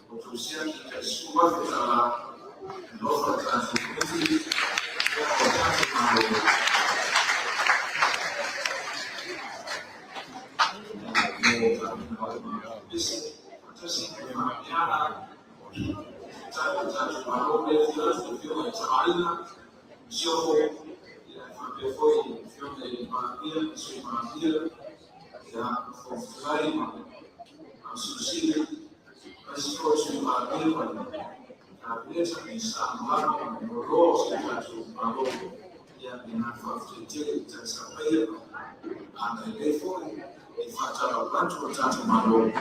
Ua tusiaki tai $10,000 e alofa le tatou Komiti ia o le tatou Malo.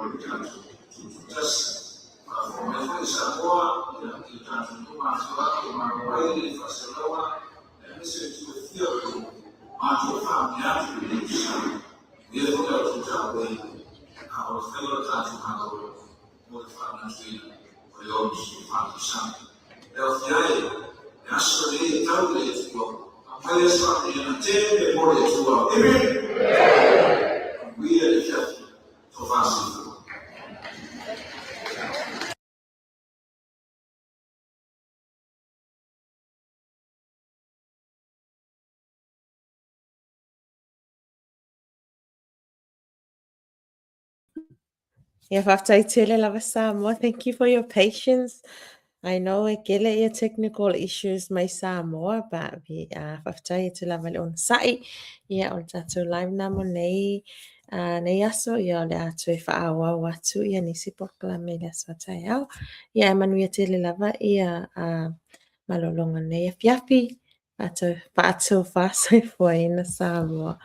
o le tatou Tutoatasi. Faafofoga mai foi Samoa i tatou nuu ma afioaga o Maroe, Faasalauga, aemaise o itu e fia o lo o matou faamanuia atu i lenei aso. Manuia foi la outou tapuaiga, a o le faiva o le tatou Malo mo le faamanatuina o le 64 tausaga. Le aofia e, le aso lenei e tau i le Atua, aumaia se faamanuiaga tele mo le Atua. Amen. Manuia le afiafi. Tofa soifua. Ia faafetai tele lava Samoa. Thank you for your patience. I know e kele ia technical issues mai Samoa, but we faafetai atu lava i le onosai. Ia o le tatou live na mo nei, nei aso, ia o le a toe faaauau atu ia nisi polokalame i le aso a taeao. Ia e manuia tele lava ia malologa nei afiafi. Faatofa soifuaina Samoa.